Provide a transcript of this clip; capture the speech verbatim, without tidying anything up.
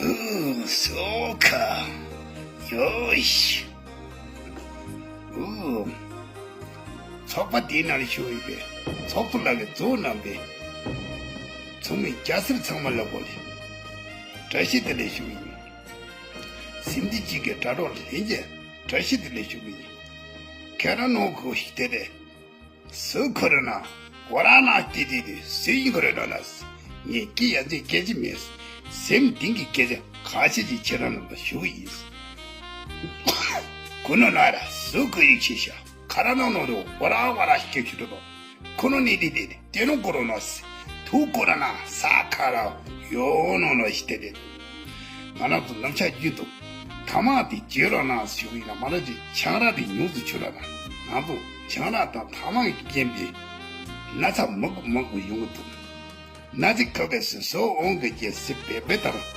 ཨུ། སོ་ཁ། ཡོ་ཤི། ཨུ། ཚོགས་པ་དེའི་ནང་ལ་ཞུགས་ཡོད་པའི་ཚོགས་གཙོ་ལགས་ཀྱིས་གཙོ་བོ་གནང་པའི་ཚོགས་མི་སྐྱ་སེར་ཚང་མ་ལ་གོ་ལེ་བཀྲ་ཤིས་བདེ་ལེགས་ཞུ་གི་ཡིན། སེམས་སྡུག་ཅིག་གི་དྲ་གྲོགས་ལྷན་རྒྱས་བཀྲ་ཤིས་བདེ་ལེགས་ཞུ་གི་ཡིན། ཁྱེད་རང་ནོར་གོ་ཞིག་དེ་རེད། སུ་ཁོ་རེ་ན། ཁོ་རང་ན་ཏི་ཏི་ཏི་སུ་ཡིན་ཁོ་རེ་ན་ལ། ངས་སྐད་ཡ་མཚན་སྐད་ཆ་མེད། སེམས་གཏིང་གི་སྐད་ཆ་ཁ་ཤས་ཅིག་ཁྱེད་རང་རྣམ་པ་ཞུ་གི་ཡིན། ཁོ་ནོ་ན་ར་སུ་ཁོ་ཡིག་ཆེ་ཤ་ཁ་ར་ནང་ནོ་རེ་ཁོ་ར་ཁོ་ར་སྐད་ཆུ་རེ་དོ། ཁོ་ནོ་ནི་ཏི་ཏི་ཏི་ཏེ་ནོ་ཁོ་རོ་ནོ་སི་ཐུ་ཁོ་ར་ན་ས་ཁ་ར་ཡོ་ནོ་ནོ་ཤི་ཏེ་ཏེ། ང་རང་ཚོ་ནམ་ཆ་རྒྱུན་དུ་ཐ་མག་དེ་བརྗེ་རོགས་གནང་ཞུ་གི་ཡིན་ན་མ་ར་ཅིག་ཆང་རག་དེ་ཉུང་དུ་ཆུ་ར་ན་ང་ཚོ་ཆང་རག་དང་ཐ་མག་གི་རྐྱེན་པས་ན་ཚ་མང་པོ་མང་པོ་ཡོང་གི་འདུག་ན་ཚ་ཁ་བས་སུ་སོ་འོང་གི་རྒྱལ་སྲིད་པེ་པེ་ལྟར་